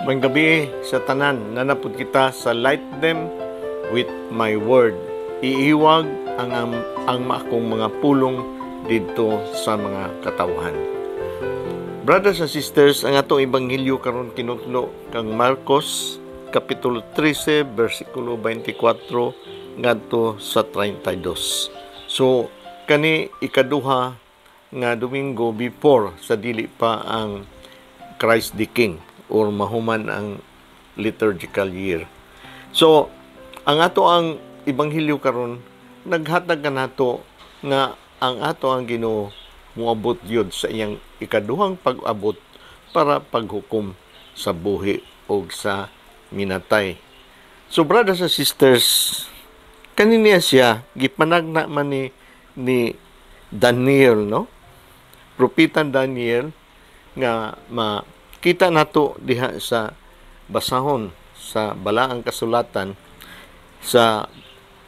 Maayong gabii sa tanan, naa na pud kita sa Light Them with My Word. Iiwag ang akong mga pulong didto sa mga katawhan. Brothers and sisters, ang atong ebanghelyo karon kinutlo kang Marcos kapitulo 13 bersikulo 24 ngadto sa 32. So kani ikaduha nga Domingo before sa dili pa ang Christ the King or mahuman ang liturgical year. So, ang ato ang ebanghelyo karon naghatag kanato nga ang ato ang Ginoo moabot yun sa iyang ikaduhang pag-abot para paghukom sa buhi o sa minatay. So, brothers and sisters, kaniniya siya gipanagna man ni Daniel, no? Propeta Daniel nga makita nato diha sa basahon sa Balaang Kasulatan sa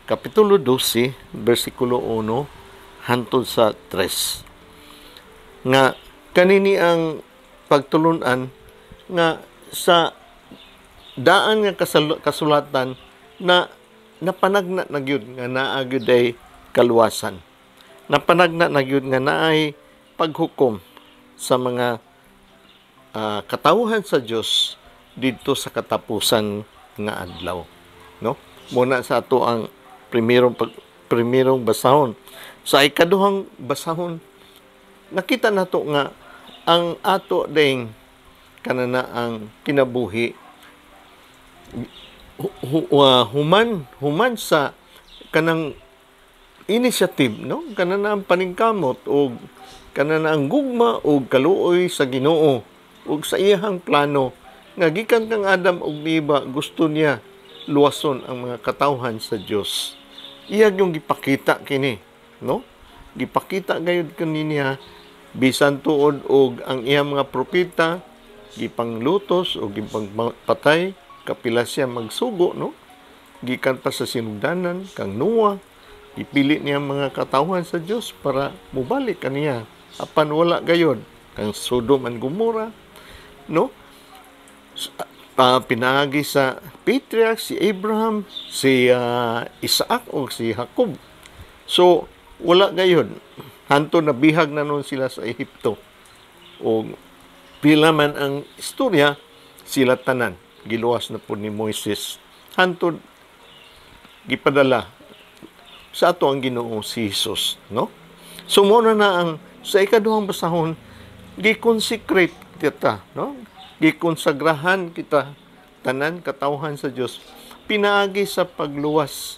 Kapitulo 12 bersikulo 1 hantod sa 3 nga kanini ang pagtulunan nga sa daan nga kasulatan na napanagna na gyud nga naa gyud ay kaluwasan, napanagna na gyud nga naay paghukom sa mga katawhan sa Dios didto sa katapusan nga adlaw, no? Muna sa ato ang primerong basahon. Sa ikaduhang basahon, nakita nato nga ang ato ding kanana ang kinabuhi human sa kanang initiative, no, kanana ang paningkamot og kanana ang gugma og kaluoy sa Ginoo ug sa iyahang plano nga gikan kang Adam ug Eva gusto niya luwason ang mga katawhan sa Dios. Iya yung gipakita kini, no? Gipakita gayud kini niya bisan tuod og ang iyang mga propeta gipanglutos o gipangpatay, kapila siya magsugo, no? Gikan pa sa sinugdanan kang Noah, ipili niya mga katawhan sa Dios para mubalik kaniya, apan wala gayod. Kang Sodom and Gomorrah, no? Pinaagi sa patriarch si Abraham, si Isaac o si Jacob. So wala gayod hanto nabihag na noon sila sa Ehipto. O pila man ang istorya, sila tanan giluwas na po ni Moises hantod gipadala sa ato ang Ginoo si Jesus, no? So mo na ang sa ikaduhang basahon, gi-consecrate kita, no? Gikonsagrahan kita tanan katawhan sa Dios pinaagi sa pagluwas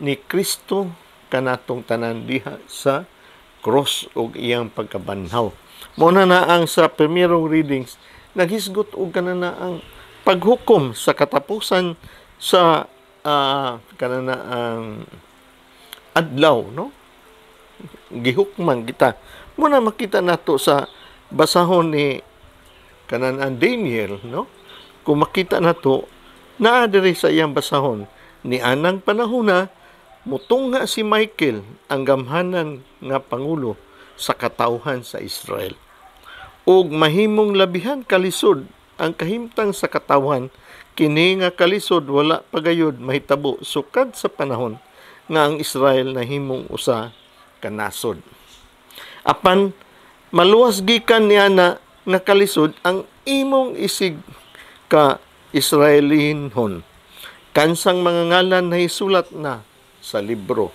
ni Kristo kanatong tanan diha sa cross ug iyang pagkabanhaw. Mo na ang sa primerong readings naghisgot og kanana ang paghukom sa katapusan sa kanana ang adlaw, no? Gihukman kita. Mo na makita nato sa basahon ni kanan ang Daniel, no? Kung makita nato naa diri sa iyang basahon, ni anang panahona mutungha si Michael, ang gamhanan nga pangulo sa katawhan sa Israel, ug mahimong labihan kalisod ang kahimtang sa katawhan. Kini nga kalisod wala pagayod mahitabo sukad sa panahon nga ang Israel nahimong usa ka nasod. Apan maluwas gikan niya na nga kalisod ang imong isig ka Israelinhon, kansang mga ngalan nahisulat na sa libro.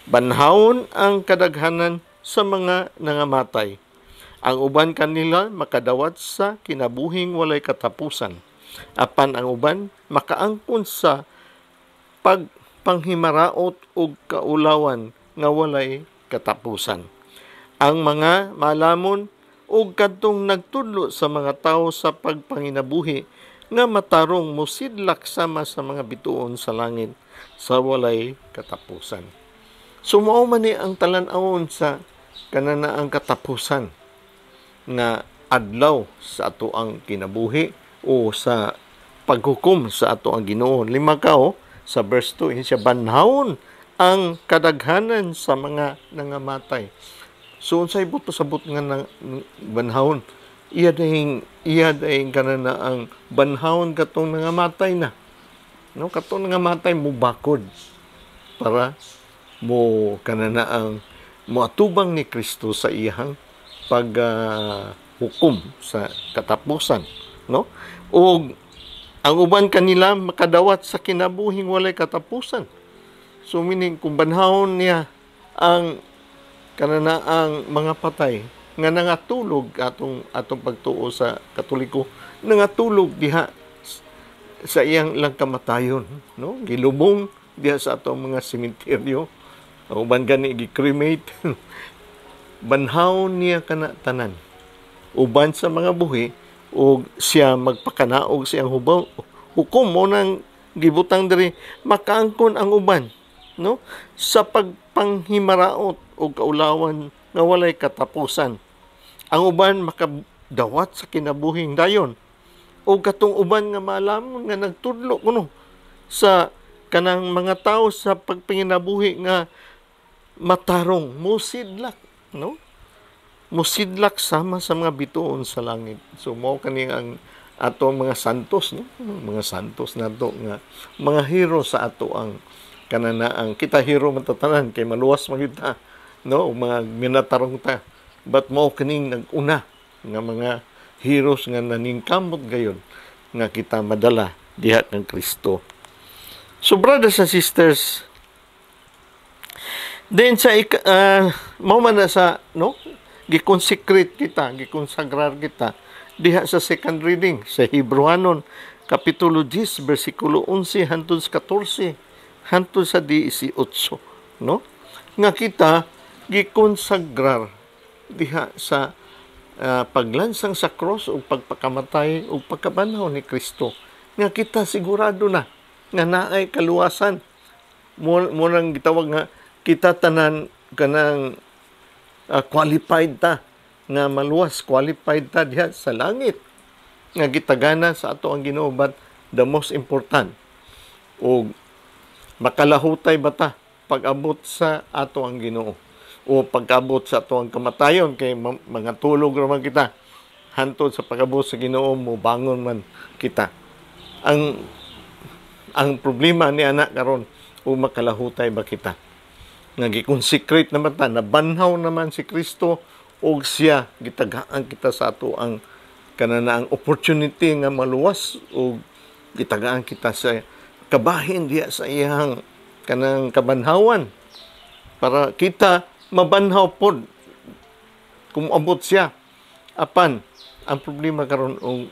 Banhawon ang kadaghanan sa mga nangamatay. Ang uban kanila makadawat sa kinabuhing walay katapusan. Apan ang uban makaangkon sa pagpanghimaraot ug kaulawan nga walay katapusan. Ang mga malamon ug kadtong nagtudlo sa mga tawo sa pagpanginabuhi nga matarong mosidlak sama sa mga bituon sa langit sa walay katapusan. So mao man ni ang talan-awon sa kanana ang katapusan nga adlaw sa ato ang kinabuhi o sa paghukom sa ato ang Ginoo. Lima ka oh, sa verse 2, siya banhawon ang kadaghanan sa mga nangamatay. So unsay buot pasabot nga nang banhawon? Iya dahing kanana ang banhawon katong nangamatay na, no? Katong nangamatay mubakod para mo kanana ang moatubang ni Kristo sa iyang pag hukom sa katapusan, no? Og ang uban kanila makadawat sa kinabuhing walay katapusan. So meaning, kung banhawon niya ang kanana ang mga patay nga nangatulog, atong atong pagtuo sa Katoliko, nangatulog diha sa iyang lang kamatayon, no? Gilubong diha sa atong mga sementeryo, ang uban gani gi-cremate. Banhawon niya kana tanan uban sa mga buhi ug siya magpakanaog siyang hubaw hukom. Mo nang gibutang diri, makaangkon ang uban, no, sa pagpanghimaraot o kaulawan nga walay katapusan. Ang uban makadawat sa kinabuhing dayon. O katong uban nga maalamon nga nagtudlo kuno sa kanang mga tao sa pagpanginabuhi nga matarong, musidlak, no? Musidlak sama sa mga bituon sa langit. So mao kani ang ato mga santos, no? Mga santos nato nga mga hero sa ato ang kanana ang kita hero man tatanan kay maluwas man kita, no? Mga minatarong ta, but mao kining nag-una nga mga heroes nga naningkamot gayon nga kita madala diha ng Kristo. So brothers and sisters, then sa mao man na sa, no, giconsecrate kita, gikonsagrar kita diha sa second reading sa Hebrewanon kapitulo 10 bersikulo 11 hangtod sa 14 hangtod sa 18, no, nga kita gikonsagrar diha sa paglansang sa cross o pagpakamatay o pagkabanhaw ni Kristo, nga kita sigurado na nga naay kaluwasan mo. Nang gitawag nga kita tanan kanang qualified ta nga maluwas, qualified ta diha sa langit nga gitagana sa ato ang Ginoo. But the most important, og makalahutay ba ta pag-abot sa ato ang Ginoo o pag-abot sa ato ang kamatayon, kay mga tulog ra man kita hantod sa pag-abot sa Ginoo, mo bangon man kita. Ang problema ni ana karon, o makalahutay ba kita nga giconsecrate naman ta, nabanhaw naman si Kristo og siya gitagaan kita sa ato ang kanana ang opportunity nga maluwas og gitagaan kita sa kabahin diha sa iyang kanang kabanhawan para kita mabanhaw pod kung abot siya? Apan ang problema karon, og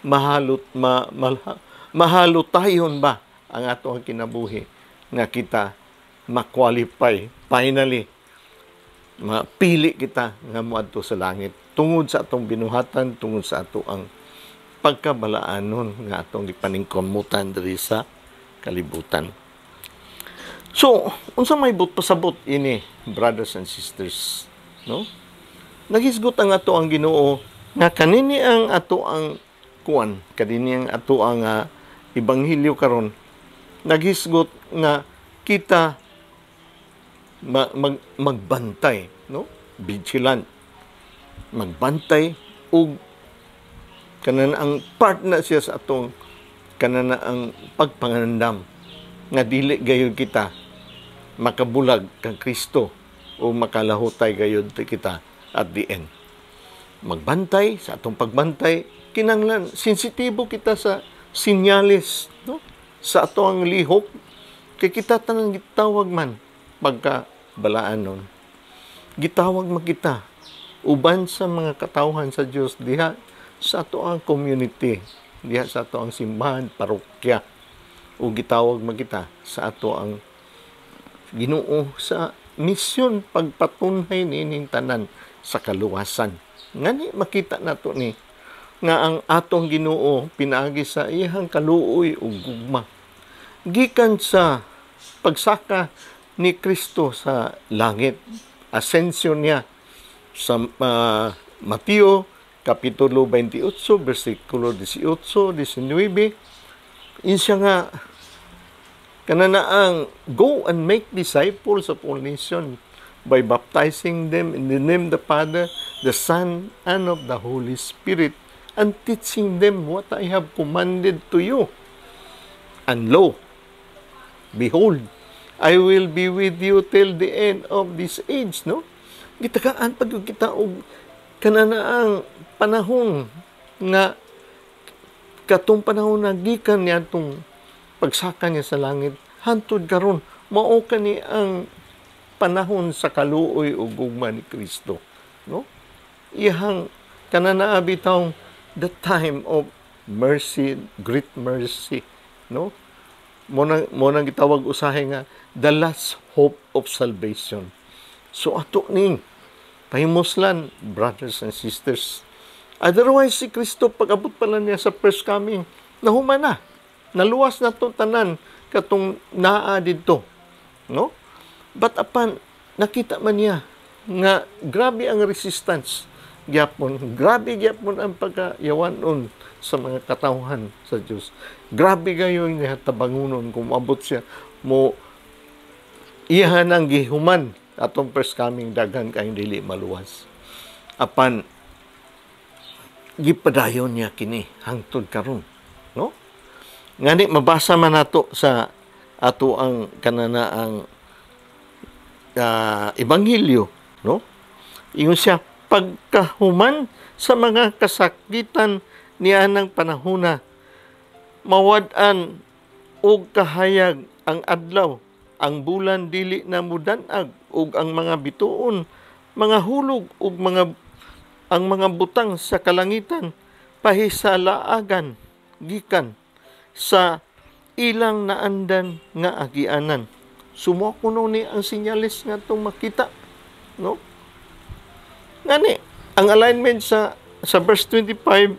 mahalot ma, ma, mahalutayon ba ang ato ang kinabuhi nga kita ma-qualify, finally mapili kita nga moadto sa langit tungod sa atong binuhatan, tungod sa ato ang pagkabalaanon nga atong gipaningkamutan diri sa kalibutan? So, unsa may buot pasabot ini, brothers and sisters, no? Naghisgot ang ato ang Ginoo nga kanini ang ato ang kuan, kanini ang ato ang ebanghelyo karon. Naghisgot nga kita magbantay, no? Vigilant. Magbantay ug kanan ang part na siya sa atong kanana ang pagpangandam nga dili gayud kita makabulag kang Kristo o makalahutay gayud kita at the end. Magbantay sa atong pagbantay, kinanglan sensitibo kita sa sinyalis, no? Sa ato ang lihok kay kita tanan gitawag man pagka balaan nun. Gitawag man kita uban sa mga katawhan sa Dios diha sa ato ang community, diha sa ato ang simbahan, parokya, o gitawag man kita sa ato ang Ginoo sa misyon pagpatunhay niining tanan sa kaluwasan. Ngani makita nato ni nga ang atong Ginoo pinaagi sa iyang kaluoy ug gugma gikan sa pagsaka ni Kristo sa langit, ascension niya sa Mateo kapitulo 28 bersikulo 18, 19, insiya nga kanana ang "Go and make disciples of all nations, by baptizing them in the name of the Father, the Son, and of the Holy Spirit, and teaching them what I have commanded to you. And lo, behold, I will be with you till the end of this age," no? Gitagaan pa gyud kita og kanana ang panahon nga katong panahon na gikan niya atong pagsaka niya sa langit hantod karon, mao kani ang panahon sa kaluoy ug gugma ni Kristo, no? Iyang kanana bitaw, the time of mercy, great mercy, no? Mo nang gitawag usahay nga the last hope of salvation. So ato ning pahimuslan, brothers and sisters. Otherwise, si Kristo, pag-abot pa lang niya sa first coming, nahuman na. Naluwas na to tanan katong naa didto, no? But apan nakita man niya nga grabe ang resistance gyapon, grabe gyapon ang pagkayawanon sa mga katawhan sa Dios. Grabe kayo niya tabangunon kung maabot siya mo iyahan ang gihuman atong first coming, daghan kayong dili maluwas. Apan gipadayon niya kini hangtod karon, no? Ngani mabasa man nato sa ato ang kanana ang ebanghelyo, no? Ingon siya, "Pagkahuman sa mga kasakitan niya ng panahona, mawad-an og kahayag ang adlaw, ang bulan dili na mudan-ag, ug ang mga bituon mga hulog, ug ang mga butang sa kalangitan pahisalaagan gikan sa ilang naandan nga agianan." Sumo kuno ni ang sinyalis nga atong makita, no? Ngani, ang alignment sa verse 25,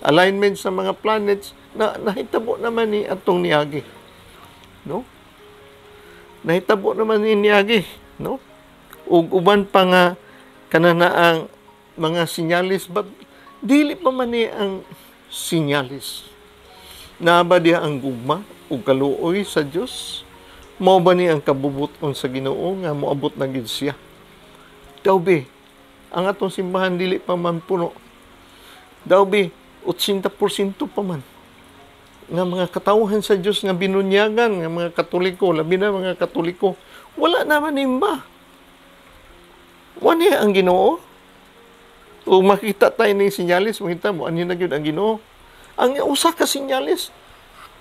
alignment sa mga planets na nahitabo naman ni atong niagi, no? Nahitabo naman ni niagi, no? Ug uban pa nga kanana ang mga sinyalis, but dili pa man ni ang sinyalis. Naa ba diha ang gugma ug kaluoy sa Dios? Mao ba ni ang kabubuton sa Ginoo nga moabot na gid siya? Daw be, ang atong simbahan dili pa man puno. Daw be, 80% pa man nga mga katawhan sa Dios nga binunyagan, nga mga Katoliko, labi na mga Katoliko, wala naman imba. Wani ang Ginoo. Ug makita tayo ning sinyalis, makita mo ani na gyud ang Ginoo. Ang usa ka sinyalis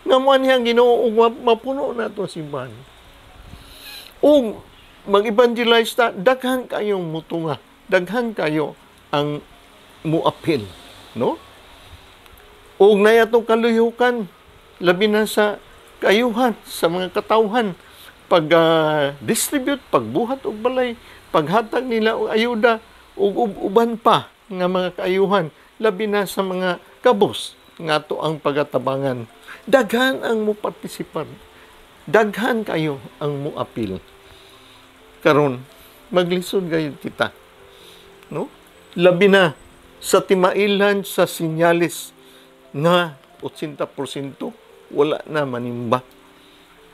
nga mo ani ang Ginoo ug mapuno na atong simbahan. Ug mag-evangelize ta, daghan kayong mutunga, daghan kayo ang muapil, no? Ug naay atong kaluyukan, labi na sa kaayuhan sa mga katawhan, pag distribute, pagbuhat og balay, paghatag nila og ayuda ug uban pa nga mga kaayuhan, labi na sa mga kabos nga ato ang pagatabangan. Daghan ang mo partisipar. Daghan kayo ang moapil. Karon, maglisod gayud kita, no? Labi na sa timailan sa sinyalis nga 80% wala na manimba.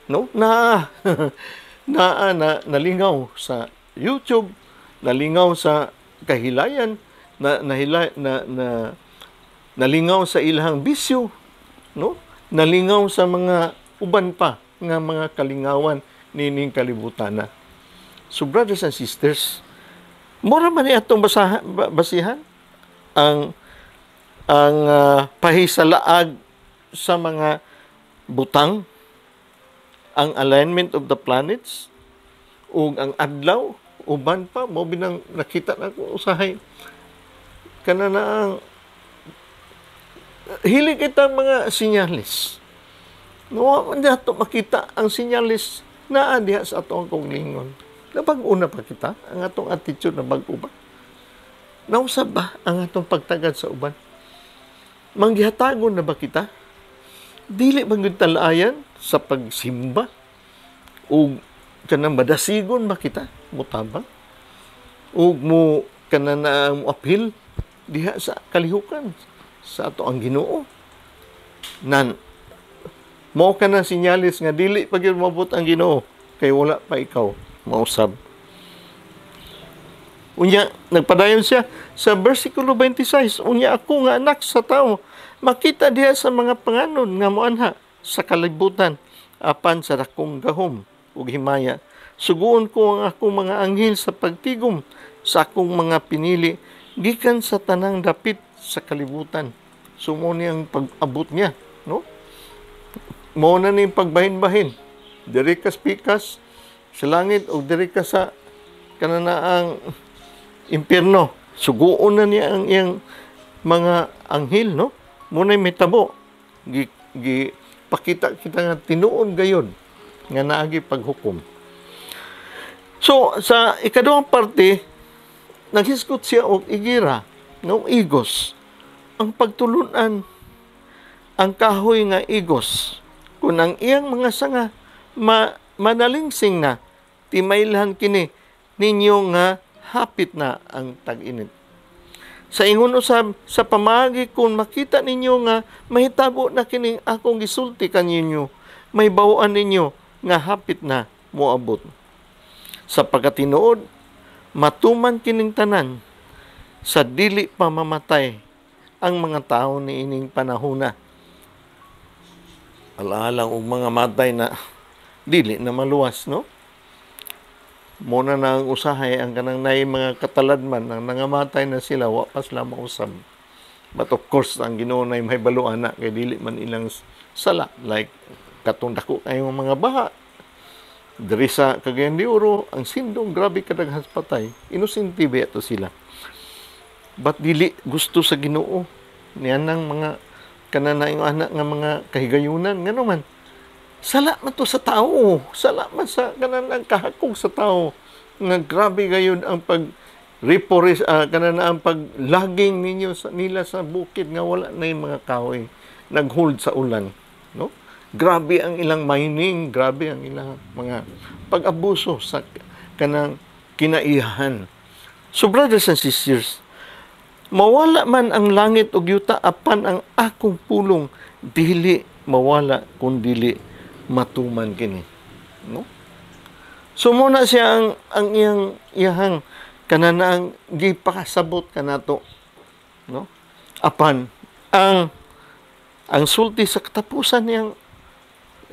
No? Na naa na nalingaw sa YouTube, nalingaw sa kahilayan, na nahila, na, na nalingaw sa ilang bisyo, no? Nalingaw sa mga uban pa nga mga kalingawan nining kalibutan na. So brothers and sisters, mura man ni atong basihan ang pahisalaag sa mga butang, ang alignment of the planets ug ang adlaw, uban pa mo binang nakita na ko usahay kana na ang hili kita mga sinyalis. No, hindi ato makita ang sinyalis naa diha sa atong kaugalingon. Nabag-o na pa kita ang atong attitude, na bag-o ba? Nausab ba ang atong pagtagad sa uban? Manggihatagon na ba kita? Dili ba gyud talaayan sa pagsimba? Ug kanang madasigon ba kita mutabang? Ug mo kanang na mo apil diha sa kalihukan sa ato ang Ginoo? Nan mao ka na sinyalis nga dili pa gyud moabot ang Ginoo kay wala pa ikaw mausab. Unya, nagpadayon siya sa versikulo 26, "Unya ako nga Anak sa Tao makita diha sa mga panganod nga moanha sa kalibutan apan sa dakong gahom ug himaya. Suguon ko ang akong mga anghel sa pagtigom sa akong mga pinili gikan sa tanang dapit sa kalibutan." So mao ni ang pag-abot niya, no? Mao na ni pagbahin-bahin. Diri ka pikas sa langit o diri ka sa kananaang impyerno. Suguon na niya ang iyang mga anghel, no? Muna'y may tabo. Gi pakita kita nga tinuod gayon nga naagi paghukom. So, sa ikaduhang parte, naghisgot siya og igira, no, igos. Ang pagtulunan, ang kahoy nga igos, kung ang iyang mga sanga manalingsing na, timailhan kini ninyo nga hapit na ang tag-init. Sa ingon usab, sa pamaagi kung makita ninyo nga mahitabo na kining akong gisulti kaninyo, may bawaan ninyo nga hapit na moabot. Sa pagkatinuod, matuman kining tanan sa dili pa mamatay ang mga tao niining panahona. Alalang og mga matay na dili na maluwas, no? Muna na ang usahay ang kanang nay mga kataladman ang nangamatay na sila, wa pa sila mausab. But of course, ang Ginoo nay may baluan na kay dili man ilang sala, like katong dako kayong mga baha diri sa Cagayan de Oro, ang Sindong, grabe kadaghan patay. Inosente ba to sila? But dili gusto sa Ginoo niyan ang mga kananaing anak nga mga kahigayunan. Ngano man, sala man to sa tao, sala man sa kanan kahakog sa tao nga grabe gayon ang pag reforest, kanan ang paglaging ninyo sa nila sa bukid nga wala na yung mga kahoy naghold sa ulan, no? Grabe ang ilang mining, grabe ang ilang mga pag-abuso sa kanang kinaiyahan. So brothers and sisters, mawala man ang langit ug yuta, apan ang akong pulong dili mawala kun dili matuman kini, no? So muna siya ang iyang iyahang kananaang gipakasabot kanato, no? Apan ang sulti sa katapusan niyang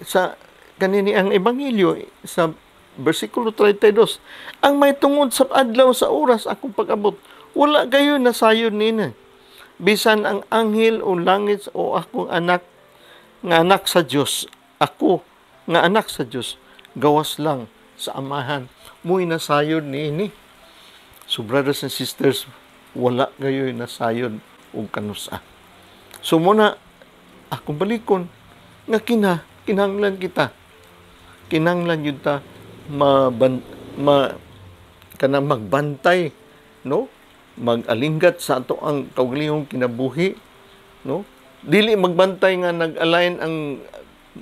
sa kanini ang ebanghelyo sa bersikulo 32, "Ang may tungod sa adlaw, sa oras akong pag-abot, wala gayon nasayod nina, bisan ang anghel o langit o akong anak nga anak sa Dios, ako nga anak sa Dios, gawas lang sa Amahan mo'y nasayod niini." So brothers and sisters, wala gayoy nasayod og kanusa. So muna akong balikon nga kinahanglan kita, kinahanglan yun ta maban, ma kana magbantay, no, mag-alinggat sa ato ang kaugalingong kinabuhi, no? Dili magbantay nga nag-align ang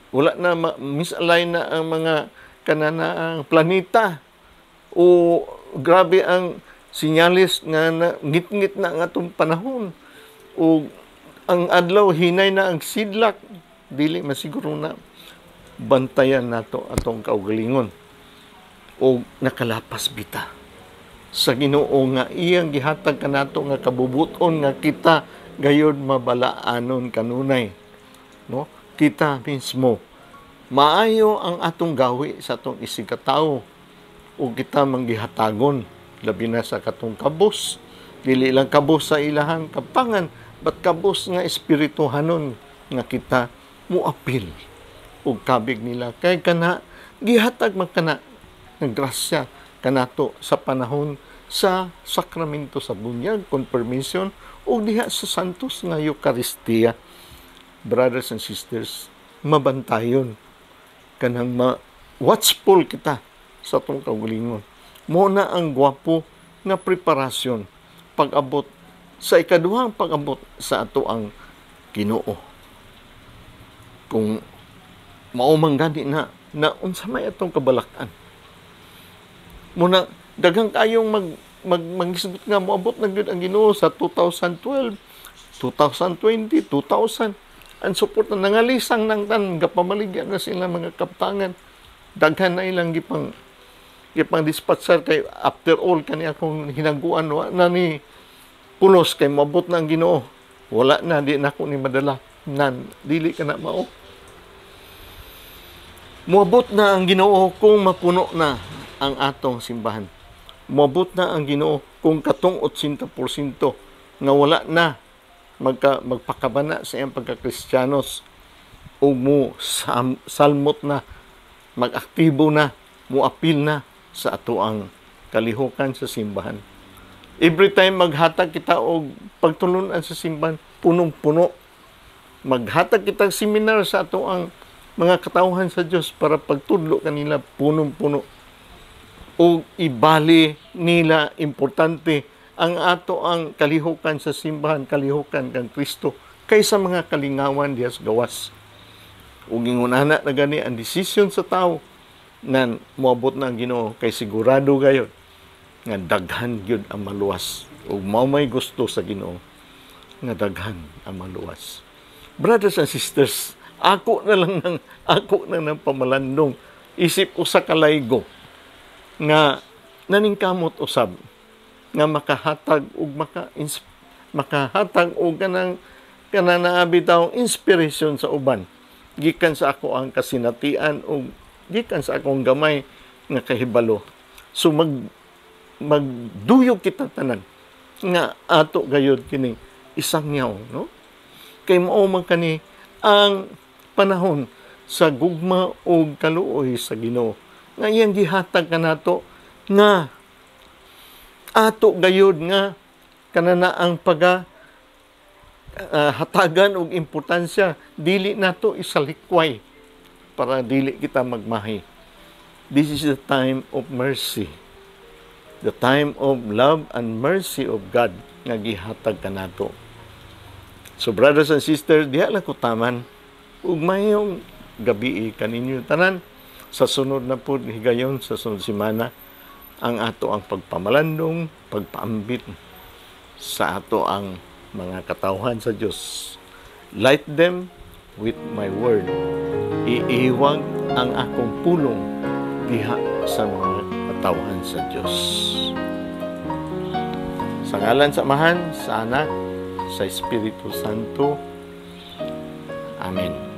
wala na misalign na ang mga kanana ang planeta o grabe ang sinyalis nga na, ngit-ngit na ang atong panahon o ang adlaw hinay na ang sidlak. Dili masiguro na bantayan nato atong kaugalingon o nakalapas bita sa Ginoo nga iyang gihatag kanato nga kabubuton nga kita gayod mabalaanon kanunay, no? Kita mismo maayo ang atong gawi sa atong isig katawo o kita manggihatagon, labi na sa katong kabos, dili lang kabos sa ilahang kapangan but kabos nga espirituhanon nga kita muapil og kabig nila kay kana gihatag man kana ng grasya kanato sa panahon sa sakramento sa bunyag, confirmation o diha sa Santos nga Eukaristiya. Brothers and sisters, mabantayon, kanang ma watchful kita sa atong kaugalingon. Mo na ang gwapo nga preparasyon pag-abot sa ikaduhang pag-abot sa ato ang Ginoo. Kung mao man gani na na unsa may atong kabalakan. Muna daghang kayong mag mag mangisgot nga moabot na gyud ang Ginoo sa 2012, 2020, 2000. Ang support na nangalisang nang tan gapamaligya na sila mga kaptangan. Daghan na ilang gipang Gipang dispatsar kay after all kani akong hinaguan, wa na ni pulos kay moabot na ang Ginoo. Wala na, di na ako ni madala. Nan, dili ka na mao. Moabot na ang Ginoo kung mapuno na ang atong simbahan. Moabot na ang Ginoo kung katong 80% nga wala na magpakabana sa iyang pagkakristiyanos o mo salmot na, mag-aktibo na, mo-apil na sa ato ang kalihukan sa simbahan. Every time maghatag kita og pagtulunan sa simbahan, punong-puno. Maghatag kita og seminar sa ato ang mga katawhan sa Dios para pagtudlo kanila, punong-puno. O ibali nila importante ang ato ang kalihukan sa simbahan, kalihukan kang Kristo, kaysa mga kalingawan diha sa gawas. Ug ingon ana na gani ang desisyon sa tao, nan moabot na ang Ginoo kay sigurado gayod nga daghan gyud ang maluwas, ug mao may gusto sa Ginoo nga daghan ang maluwas. Brothers and sisters, ako na ng pamalandong isip usa ka laygo nga naningkamot usab nga makahatag og kanang naa bitaw inspiration sa uban gikan sa ako ang kasinatian o gikan sa akong gamay nga kahibalo. So magduyog kita tanan nga ato gayud kini isangyaw, no? Kay mao man kani ang panahon sa gugma ug kaluoy sa Ginoo nga iyang gihatag kanato nga ato gayud nga kanana ang paga hatagan og importansya, dili nato isalikway para dili kita magmahi. This is the time of mercy, the time of love and mercy of God nga gihatag kanato. So brothers and sisters, diha lang ko taman ug mayong gabi kaninyo tanan. Sa sunod na pud higayon, sa sunod semana, ang ato ang pagpamalandong, pagpaambit sa ato ang mga katawhan sa Dios. Light them with my word. Iiwag ang akong pulong diha sa mga katawhan sa Dios. Sa ngalan sa Amahan, sa Anak, sa Espiritu Santo. Amen.